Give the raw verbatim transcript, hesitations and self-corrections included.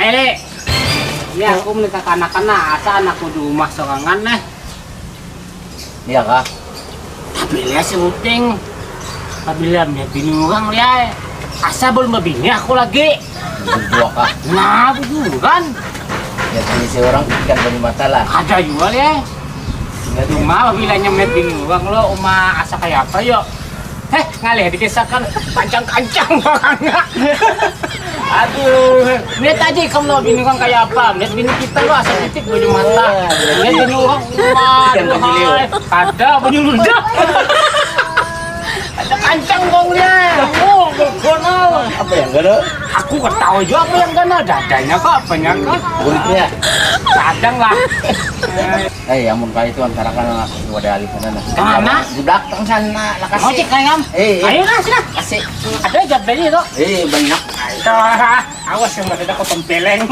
Eh, ya aku minta kanakan nah, asa anakku di rumah sorangan nah. Iya kah? Tapi lihat si Uting, apabila melihat bini orang lihat, asa belum berbini aku lagi. Berdua kah? Nah, bujuran. Ya, bini si orang ikan banyu mata lah. Ada juga lihat. Enggak tuh. Cuma apabila melihat bini orang lo, uma asa kayak apa yo? Eh, ngalih dikisahkan kancang-kancang orangnya. Aduh, lihat aja kamu lo bini orang kayak apa. Lihat bini kita lo asa titik banyu mata. Lihat bini orang, Ikan aduh, banyuliu. Hai. Ada banyu ludah. Ada kancang kongnya. Oh, bergonal. Apa yang gak ada? Aku ketawa juga apa yang ganal, dadanya kok, apanya kok? Kulitnya. Kadang lah. Eh, amun kali itu antarakan anak wadah alih sana nah. Kemana? Di belakang sana, lah kasih. Ojek kayak kamu. Eh, eh. Ayo lah sini. Kasih. Ada aja beli itu. Eh, banyak. Awas yang ada kau tempeleng.